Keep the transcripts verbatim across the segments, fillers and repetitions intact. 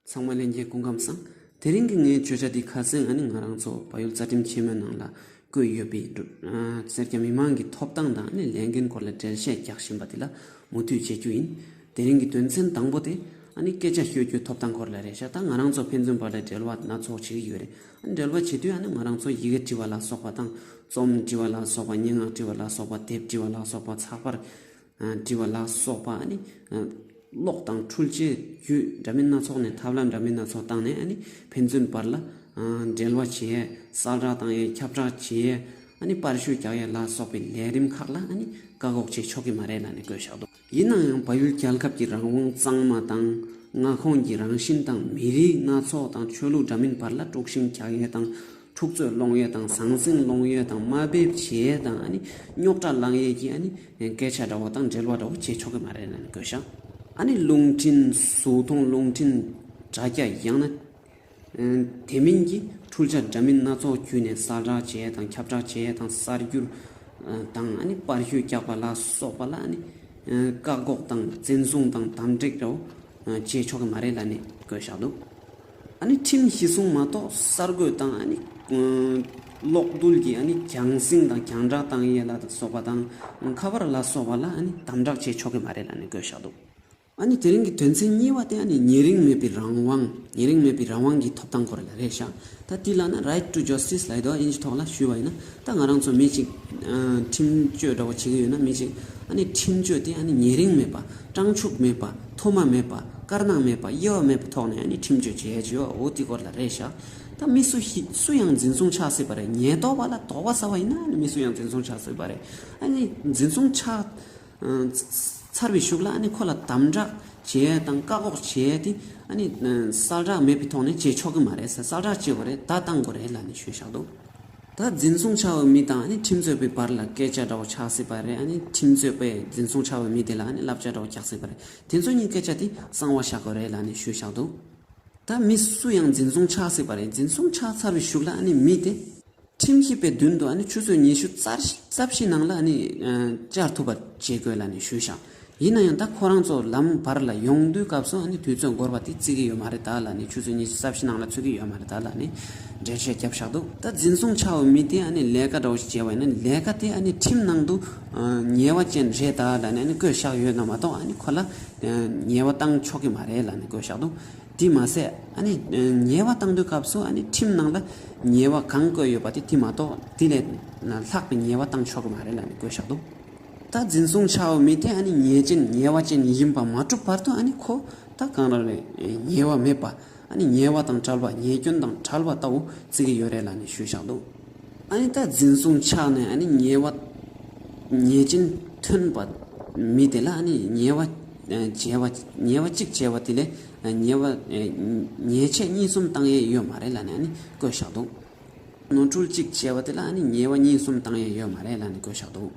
ཚང་མ་ལྷན་རྒྱས་སྐུ་ཁམས་བཟང་། དེ་རིང་གི་ངའི་བརྗོད་བྱ་འདི་ཁ་སང་ཨ་ནི་ང་རང་ཚོ་བལ་ཡུལ་རྩ་ཁྲིམས་ཆེན་མོའི་ནང་ལ་བཀོད་ཡོད་པའི་སེར་སྐྱ་མི་མང་གི་ཐོབ་ཐང་དང་ཨ་ནི་ལས་འགན་སྐོར་ལ་འགྲེལ་བཤད་རྒྱག་བཞིན་པ་འདི་ལ་མུ་མཐུད་བྱེད་རྒྱུ་ཡིན། དེ་རིང་གི་དོན་ཚན་དང་པོ་དེ་ཨ་ནི་སྐད་ཆ་ཤོད་རྒྱུའི་ཐོབ་ཐང་སྐོར་ལ་རེད་ཤག་ད་ང་རང་ཚོ་ཕན་ཚུན་བར་ལ་འབྲེལ་བ་སྣ་ཚོགས་བྱེད་ཀྱི་ཡོད་རེད། ཨ་ནི་འབྲེལ་བ་བྱེད་དུས་ཨ་ནི་ང་རང་ཚོ་ཡི་གེ་འབྲི་བ་ལ་སོགས་པ་དང་རྩོམ་འབྲི་བ་ལ་སོགས་པ་སྙན་ངག་འབྲི་བ་ལ་སོགས་པ་དེབ་འབྲི་བ་ལ་སོགས་པ་ཚགས་པར་འབྲི་བ་ལ་སོགས་པ་ཨ་ནི་ཀློག་དང་འཕྲུལ་ཆས་བརྒྱུད་འདྲ་མིན་སྣ་ཚོགས་ནས་ཐབས་ལམ་འདྲ་མིན་སྣ་ཚོགས་བཏང་ནས་ཨ་ནི་ཕན་ཚུན་བར་ལ་འབྲེལ་བ་བྱེད་ཡས་གསལ་བསྒྲགས་བཏང་ཡས་ཁྱབ་བསྒྲགས་བྱེད་ཡས་ཨ་ནི་པར་བཤུས་རྒྱག་ཡས་ལ་སོགས་པའི་ལས་རིམ་ཁག་ལ་ཨ་ནི་བཀག་འགོག་བྱེད་ཆོག་གི་མ་རེད་ལབ་ནས་བཀོད་བཞག་འདུག་ཡིན་ནའང་བལ་ཡུལ་རྒྱལ་ཁབ་ཀྱི་རང་དབང་གཙང་མ་དང་མངའ་ཁོངས་ཀྱི་རང་བཞིན་དང་མི་རིགས་སྣ་ཚོགས་དང་ཆོས་ལུགས་འདྲ་མིན་བར་ལ་དཀྲུག་ཤིང་རྒྱག་ཡས་དང་འཁྲུག་རྩོད་སློང་ཡས་དང་ཟང་ཟིང་སློང་ཡས་དང་དམའ་འབེབས་བྱེད་ཡས་དང་ཨ་ནི་རྙོག་དྲ་བསླང་ཡས་ཀྱི་ཨ་ནི་སྐད་ཆ་འདྲ་བོ་དང་འབྲེལ་བ་འདྲ་བོ་བྱེད་ཆོག་གི་མ་རེད་ལབ་ནས་བཀོད་བཞག་ཨ་ནི་རླུང་འཕྲིན་གཟུགས་མཐོང་རླུང་འཕྲིན་དྲ་རྒྱ་ཡང་ན་དེ་མིན་གྱི་འཕྲུལ་ཆ་འདྲ་མིན་སྣ་ཚོགས་བརྒྱུད་ནས་གསལ་བསྒྲགས་བྱེད་ཡས་དང་ཁྱབ་བསྒྲགས་བྱེད་ཡས་དང་གསར་འགྱུར་དང་ཨ་ནི་པར་བཤུས་རྒྱག་པ་ལ་སོགས་པ་ལ་ཨ་ནི་བཀག་འགོག་དང་འཛིན་བཟུང་དང་དམ་དྲག་འདྲ་བོ་བྱེད་ཆོག་གི་མ་རེད་ལབ་ནས་བཀོད་བཞག་འདུག་ཨ་ནི་ཁྲིམས་གཞི་བཟུང་མ་གཏོགས་གསར་འགོད་དང་ཨ་ནི་གློག་རྡུལ་གྱི་ཨ་ནི་རྒྱང་སྲིང་དང་རྒྱང་བསྒྲགས་བཏང་ཡས་ལ་སོགས་པ་དང་ཁ་པར་ལ་སོགས་པ་ལ་ཨ་ནི་དམ་དྲག་བྱེད་ཆོག་གི་མ་རེད་ལབ་ནས་བཀོད་བཞག་འདུག་ཨ་ནི་དེ་རིང་གི་དོན་ཚན་གཉིས་པ་དེ་ཨ་ནི་ཉེ་རིང་མེད་པའི་རང་དབང་། ཉེ་རིང་མེད་པའི་རང་དབང་གི་ཐོབ་ཐང་སྐོར་ལ་རེད་ཤག་ད་དེ་ལ་ན་right to justice ལབ་ཡོད་དོ། དབྱིན་ཇི་ཐོག་ལ་ཞུས་པ་ཡིན་ན་ད་ང་རང་ཚོ་མི་གཅིག་ཁྲིམས་གཅོད་འདྲ་བོ་བྱེད་ཀྱི་ཡོད་ན་མི་གཅིག་ཨ་ནི་ཁྲིམས་གཅོད་དེ་ཨ་ནི་ཉེ་རིང་མེད་པ་སྤྲང་ཕྱུག་མེད་པ་མཐོ་དམའ་མེད་པ་དཀར་ནག་མེད་པ་དབྱེ་བ་མེད་པའི་ཐོག་ནས་ཨ་ནི་ཁྲིམས་གཅོད་བྱེད་ཡ་བྱེད་ཡོད། འོ་དེ་སྐོར་ལ་རེད་ཤག་ད་མི་སུ་ཞིག་སུ་ཡང་འཛིན་བཟུང་ཆགས་སྲིད་པ་རེད། ཉེན་རྟོག་པ་ལ་དོགས་པ་ཟ་བ་ཡིན་ན་ཨ་ནི་མི་སུ་ཡང་འཛིན་བཟུང་ཆགས་སྲིད་པ་རེད། ཨ་ནི་འཛིན་བཟུང་ཆགས་ཚར་བའི་གཞུག་ལ་ཨ་ནི་ཁོ་ལ་དམ་དྲག་བྱེད་ཡས་དང་བཀག་འགོག་བྱེད་ཡས་དེ་ཨ་ནི་གསལ་བསྒྲགས་མེད་པའི་ཐོག་ནས་བྱེད་ཆོག་གི་མ་རེད་ཟེར། གསལ་བསྒྲགས་བྱེད་དགོས་རེད། བརྡ་བཏང་དགོས་རེད་ལབ་ནས་ཞུས་བཞག་འདུག་ད་འཛིན་བཟུང་ཆགས་པའི་མི་དང་ཨ་ནི་ཁྲིམས་རྩོད་པའི་བར་ལ་སྐད་ཆ་འདྲ་བོ་ཆགས་སྲིད་པ་རེད། ཨ་ནི་ཁྲིམས་རྩོད་པས་འཛིན་བཟུང་ཆགས་པའི་མི་དེ་ལ་ཨ་ནི་བསླབ་བྱ་འདྲ་བོ་རྒྱག་སྲིད་པ་རེད། དེ་ཚོ་གཉིས་སྐད་ཆ་དེ་གསང་བ་བཞག་དགོས་རེད་ལབ་ནས་ཞུས་བཞག་འདུག་ད་མི་སུ་ཡང་འཛིན་བཟུང་ཆགས་སྲིད་པ་རེད། འཛིན་བཟུང་ཆགས་ཚར་བའི་གཞུག་ལ་ཨ་ནི་མི་དེ་ཁྲིམས་ཞིབ་པའི་མདུན་དུ་ཨ་ནི་ཆུ་ཚོད་ཉི་ཤུ་རྩ་བཞི་ནང་ལ་ཨ་ནི་བཅར་ཐུབ་པ་བྱེད་དགོས་ལབ་ནས་ཞུས་ཤག་ཡིན་ན་ཡང་ད་ཁོ་རང་ཚོ་ལམ་བར་ལ་ཡོང་དུས་སྐབས་སུ་ཨ་ནི་དུས་ཚོད་འགོར་བ་དེ་བརྩི་གི་ཡོད་མ་རེད་ད་ལབ་ནས་ཆུ་ཚོད་ཉི་ཤུ་རྩ་བཞི་ནང་ལ་ཚུད་ཀྱི་ཡོད་མ་རེད་ད་ལབ་ནས་འགྲེལ་བཤད་བརྒྱབ་བཞག་འདུག་ད་འཛིན་བཟུང་ཆགས་པའི་མི་དེ་ཨ་ནི་ལས་ཀ་འདྲ་བོ་ཞིག་བྱས་པ་ཡིན་ན་ལས་ཀ་དེ་ཨ་ནི་ཁྲིམས་ནང་དུ་ཉེས་པ་ཅན་རེད་ད་ལབ་ནས་ཨ་ནི་བཀོད་བཞག་ཡོད་ན་མ་གཏོགས་ཨ་ནི་ཁོ་ལ་ཉེས་པ་བཏང་ཆོག་གི་མ་རེད་ལབ་ནས་བཀོད་བཞག་འདུག་དེ་མ་ཟད་ཨ་ནི་ཉེས་པ་བཏང་དུས་སྐབས་སུ་ཨ་ནི་ཁྲིམས་ནང་ལ་ཉེས་པ་གང་བཀོད་ཡོད་པ་དེ་དེ་མ་གཏོགས་དེ་ལས་ལྷག་པའི་ཉེས་པ་བཏང་ཆོག་གི་མ་རེད་ལབ་ནས་བཀོད་བཞག་འདུག་ད་འཛིན་བཟུང་བྱ་བའི་མི་དེ་ཨ་ནི་ཉེས་ཅན་ཉེས་པ་ཅན་ཡིན་པ་མ་གྲུབ་བར་དུ་ཨ་ནི་ཁོ་ད་གང་རང་རེད་ཉེས་པ་མེད་པ་ཨ་ནི་ཉེས་པ་དང་བྲལ་བ་ཉེས་སྐྱོན་དང་བྲལ་བ་ལྟ་བུ་བརྩི་གི་ཡོད་རེད་ལབ་ནས་ཞུས་བཞག་འདུག་ཨ་ནི་ད་འཛིན་བཟུང་ཆགས་ནས་ཨ་ནི་ཉེས་པ་ཉེས་ཅན་ཐོན་པ་མི་དེ་ལ་ཨ་ནི་ཉེས་པ་བྱས་པ་ཉེས་པ་གཅིག་བྱས་པ་དེ་ལས་ཉེས་པ་ཉེས་ཆད་གཉིས་གསུམ་བཏང་ཡས་ཡོད་མ་རེད་ལབ་ནས་ཨ་ནི་བཀོད་བཞག་འདུག་ནོར་འཁྲུལ་གཅིག་བྱས་པ་དེ་ལ་ཨ་ནི་ཉེས་པ་གཉིས་གསུམ་བཏང་ཡས་ཡོད་མ་རེད་ལབ་ནས་བཀོད་བཞག་འདུག་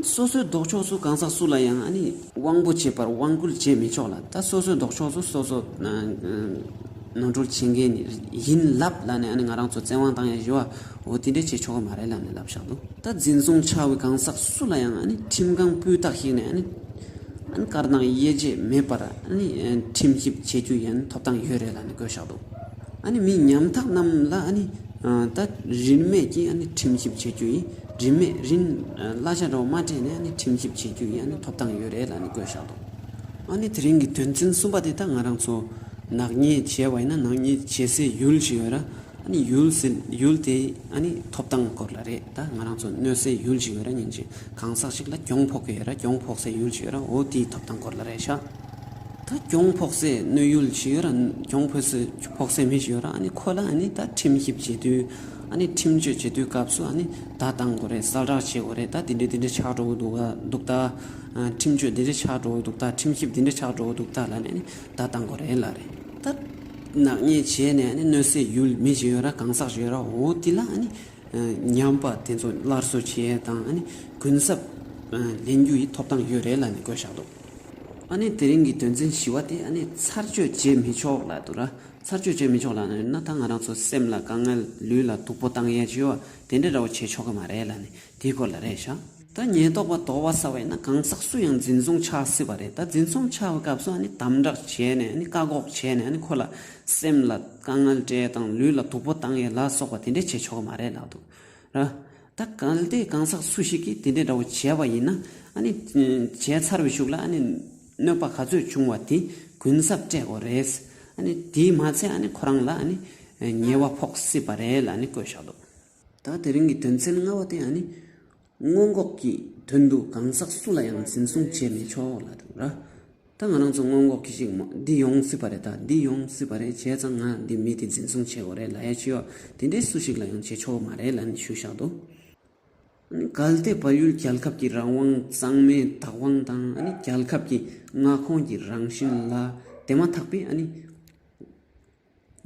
སོ་སོའི་ལྡོག་ཕྱོགས་སུ་གང་ཟག་སུ་ལ་ཡང་ཨ་ནི་དབང་པོ་བྱེད་པར་དབང་སྐུལ་བྱེད་མི་ཆོག་ལ། ད་སོ་སོའི་ལྡོག་ཕྱོགས་སུ་སོ་སོ་ནོར་འཁྲུལ་བྱེད་མཁན་ཡིན་ལབ་ལབ་ནས་ཨ་ནི་ང་རང་ཚོ་བཙན་དབང་བཏང་ཡས་ཞུ་བ་འོ་དེ་འདྲས་བྱེད་ཆོག་གི་མ་རེད་ལབ་ནས་ལབ་བཞག་འདུག་ད་འཛིན་བཟུང་བྱ་བའི་གང་ཟག་སུ་ལ་ཡང་ཨ་ནི་ཁྲིམས་ཁང་སྤུས་དག་ཞིག་ནས་ཨ་ནི་ཨ་ནི་དཀར་ནག་དབྱེ་འབྱེད་མེད་པར་ཨ་ནི་ཁྲིམས་ཞིབ་བྱེད་རྒྱུ་ཡང་ཐོབ་ཐང་ཡོད་རེད་ལབ་ནས་བཀོད་བཞག་འདུག་ཨ་ནི་མི་ཉམ་ཐག་རྣམས་ལ་ཨ་ནི་ད་རིན་མེད་ཀྱི་ཨ་ནི་ཁྲིམས་ཞིབ་བྱེད་རྒྱུ་ཡིན། རིན་མེད་རིན་གླ་ཆ་འདྲ་བོ་མ་སྤྲད་ནས་ཨ་ནི་ཁྲིམས་ཞིབ་བྱེད་རྒྱུ་ཡིན། ཨ་ནི་ཐོབ་ཐང་ཡོད་རེད་ལབ་ནས་བཀོད་བཞག་འདུག་ཨ་ནི་དེ་རིང་གི་དོན་ཚན་གསུམ་པ་དེ་ད་ང་རང་ཚོ་ནག་ཉེས་བྱས་པ་ཡིན་ན་ནག་ཉེས་བྱེད་སའི་ཡུལ་ཞིག་ཡོད་ར། ཨ་ནི་ཡུལ་ཟེར་ཡུལ་དེ་ཨ་ནི་ཐོབ་ཐང་སྐོར་ལ་རེད། ད་ང་རང་ཚོ་གནོད་སའི་ཡུལ་ཞིག་ཡོད་ར། སྙིང་རྗེ་གང་ཟག་ཞིག་ལ་གྱོང་ཕོག་གི་ཡོད་ར། གྱོང་ཕོག་སའི་ཡུལ་ཞིག་ཡོད་ར། འོ་དེའི་ཐོབ་ཐང་སྐོར་ལ་རེད་ཤག་ད་གྱོང་ཕོག་སའི་གནོད་ཡུལ་ཞིག་ཡོད་ར། གྱོང་ཕོག་སའི་ཕོག་སའི་མི་ཞིག་ཡོད་ར། ཨ་ནི་ཁོ་ལ་ཨ་ནི་ད་ཁྲིམས་ཞིབ་བྱེད་དུས་ཨ་ནི་ཁྲིམས་གཅོད་བྱེད་དུས་སྐབས་སུ་ཨ་ནི་བརྡ་བཏང་དགོས་རེད། གསལ་བསྒྲགས་བྱེད་དགོས་རེད། ད་དེ་འདྲ་དེ་འདྲ་ཆགས་འགྲོ་གི་འདུག་ག་འདུག་ད། ཁྲིམས་གཅོད་འདི་འདྲ་ཆགས་འགྲོ་གི་འདུག་ད། ཁྲིམས་ཞིབ་འདི་འདྲ་ཆགས་འགྲོ་གི་འདུག་ད་ལབ་ནས་ཨ་ནི་བརྡ་བཏང་དགོས་རེད་ལབ་རེད། ད་ནག་ཉེས་བྱས་ནས་ཨ་ནི་གནོད་སའི་ཡུལ་མི་ཞིག་ཡོད་ར། གང་ཟག་ཞིག་ཡོད་ར། འོ་དེ་ལ་ཨ་ནི་ཉམས་པ་དེ་ཚོ་སླར་གསོ་བྱེད་ཡས་དང་ཨ་ནི་གུན་གསབ་ལེན་རྒྱུ་ཡི་ཐོབ་ཐང་ཡོད་རེད་ལབ་ནས་བཀོད་བཞག་འདུག་ཨ་ནི་དེ་རིང་གི་དོན་ཚན་བཞི་པ་དེ་ཨ་ནི་ཚར་གཅོད་བྱེད་མི་ཆོག་ལབ་འདུག་ར། ཚར་གཅོད་བྱེད་མི་ཆོག་ལབ་ན་ད་ང་རང་ཚོ་སེམས་ལ་དཀའ་ངལ་ལུས་ལ་སྡུག་པོ་བཏང་ཡས་ཅིག་ཡོད་པ་དེ་འདྲ་འདྲ་བོ་བྱེད་ཆོག་གི་མ་རེད་ལབ་ནས་དེའི་སྐོར་ལ་རེད་ཤག་ད་ཉེན་རྟོག་པ་དོགས་པ་ཟ་བ་ཡིན་ན་གང་ཟག་སུ་ཡང་འཛིན་བཟུང་བྱ་སྲིད་པ་རེད། ད་འཛིན་བཟུང་བྱ་བའི་སྐབས་སུ་ཨ་ནི་དམ་དྲག་བྱས་ནས་ཨ་ནི་བཀག་འགོག་བྱས་ནས་ཨ་ནི་ཁོ་ལ་སེམས་ལ་དཀའ་ངལ་སྤྲད་དང་ལུས་ལ་སྡུག་པོ་བཏང་ཡས་ལ་སོགས་པ་དེ་འདྲས་བྱེད་ཆོག་གི་མ་རེད་ལབ་འདུག་ར། ད་གལ་ཏེ་གང་ཟག་སུ་ཞིག་གིས་དེ་འདྲས་འདྲ་བོ་བྱས་པ་ཡིན་ན་ཨ་ནི་བྱས་ཚར་བའི་གཞུག་ལ་ཨ་ནི་གནོད་པ་ག་ཚོད་བྱུང་བ་དེ་གུན་གསབ་སྤྲད་དགོས་རེད། ཨ་ནི་དེས་མ་ཚད་ཨ་ནི་ཁོ་རང་ལ་ཨ་ནི་ཉེས་པ་ཕོག་སྲིད་པ་རེད་ལབ་ཨ་ནི་བཀོད་བཞག་འདུག་ད་དེ་རིང་གི་དོན་ཚན་ལྔ་བ་དེ་ཨ་ནི་སྔོན་འགོག་གི་དོན་དུ་གང་ཟག་སུ་ལ་ཡང་འཛིན་བཟུང་བྱས་མི་ཆོག་ལབ་འདུག་ར། ད་ང་རང་ཚོ་སྔོན་འགོག་གི་ཞིག་མ་འདི་ཡོང་སྲིད་པ་རེད། ད་འདི་ཡོང་སྲིད་པ་རེད། བྱས་ཙང་ང་འདི་མི་དེ་འཛིན་བཟུང་བྱེད་དགོས་རེད་ལབ་ཡ་ཅི་ཡོད་དེ་འདྲའི་སུ་ཞིག་ལ་ཡང་བྱེད་ཆོག་མ་རེད་ལབ་ནས་ཞུས་བཞག་འདུག་ཨ་ནི་གལ་ཏེ་བལ་ཡུལ་རྒྱལ་ཁབ་ཀྱི་རང་དབང་གཙང་མའི་བདག་དབང་དང་ཨ་ནི་རྒྱལ་ཁབ་ཀྱི་མངའ་ཁོངས་ཀྱི་རང་བཞིན་ལ་དེ་མ་ཐག་པའི་ཨ་ནི་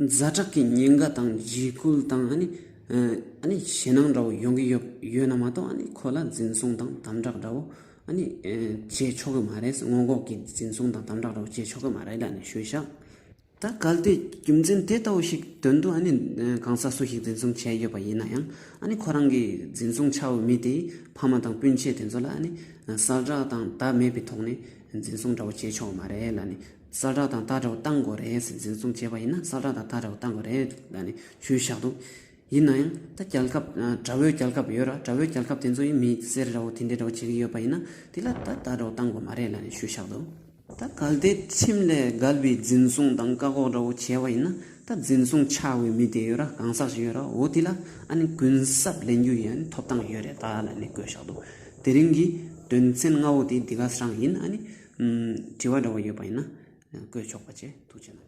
ཛ་དྲག་གི་ཉེན་ཁ་དང་འཇིགས་སྐུལ་དང་ཨ་ནི་ཨ་ནི་ཞེད་སྣང་འདྲ་བོ་ཡོང་གི་ཡོད་ཡོད་ན་མ་གཏོགས་ཨ་ནི་ཁོ་ལ་འཛིན་བཟུང་དང་དམ་དྲག་འདྲ་བོ་ཨ་ནི་བྱེད་ཆོག་གི་མ་རེད། སྔོན་འགོག་གི་འཛིན་བཟུང་དང་དམ་དྲག་འདྲ་བོ་བྱེད་ཆོག་གི་མ་རེད་ལབ་ནས་ཞུས་བཞག་ད་གལ་ཏེ་རྒྱུ་མཚན་དེ་ལྟ་བུ་ཞིག་དོན་དུ་ཨ་ནི་གང་ཟག་སུ་ཞིག་འཛིན་བཟུང་བྱས་ཡོད་པ་ཡིན་ན་ཡང་ཨ་ནི་ཁོ་རང་གི་འཛིན་བཟུང་བྱ་བའི་མི་དེའི་ཕ་མ་དང་སྤུན་མཆེད་དེ་ཚོ་ལ་ཨ་ནི་གསལ་བསྒྲགས་དང་བརྡ་མེད་པའི་ཐོག་ནས་འཛིན་བཟུང་འདྲ་བོ་བྱེད་ཆོག་མ་རེད་ལབ་ནས། གསལ་བསྒྲགས་དང་བརྡ་འདྲ་བོ་བཏང་དགོས་རེད། འཛིན་བཟུང་བྱས་པ་ཡིན་ན་གསལ་བསྒྲགས་དང་བརྡ་འདྲ་བོ་བཏང་དགོས་རེད་ལབ་ནས་ཞུས་བཞག་འདུག་ཡིན་ན་ཡང་ད་རྒྱལ་ཁབ་དགྲ་བོའི་རྒྱལ་ཁབ་ཡོད་ར། དགྲ་བོའི་རྒྱལ་ཁབ་དེ་ཚོ་ཡིན་མི་སེར་འདྲ་བོ་དེ་འདྲ་འདྲ་བོ་བྱེད་ཀྱི་ཡོད་པ་ཡིན་ན་དེ་ལ་ད་བརྡ་འདྲ་བོ་བཏང་དགོས་མ་རེད་ལབ་ནས་ཞུས་བཞག་འདུག་ད་གལ་ཏེ་ཁྲིམས་ལས་འགལ་བའི་འཛིན་བཟུང་དང་བཀག་འགོག་འདྲ་བོ་བྱས་པ་ཡིན་ན་ད་འཛིན་བཟུང་བྱ་བའི་མི་དེ་ཡོད་ར། གང་ཟག་ཞིག་ཡོད་ར། འོ་དེ་ལ་ཨ་ནི་གུན་གསབ་ལེན་རྒྱུ་ཡང་ཐོབ་ཐང་ཡོད་རེད་ད་ལབ་ནས་བཀོད་བཞག་འདུག་དེ་རིང་གི་དོན་ཚན་ལྔ་བོ་དེ་འདི་ག་རང་ཡིན། ཨ་ནི་དྲི་བ་འདྲ་བོ་ཡོད་པ་ཡིན་ན་བཀོད་ཆོག་པ་བྱས། ཐུགས་རྗེ་གནང་།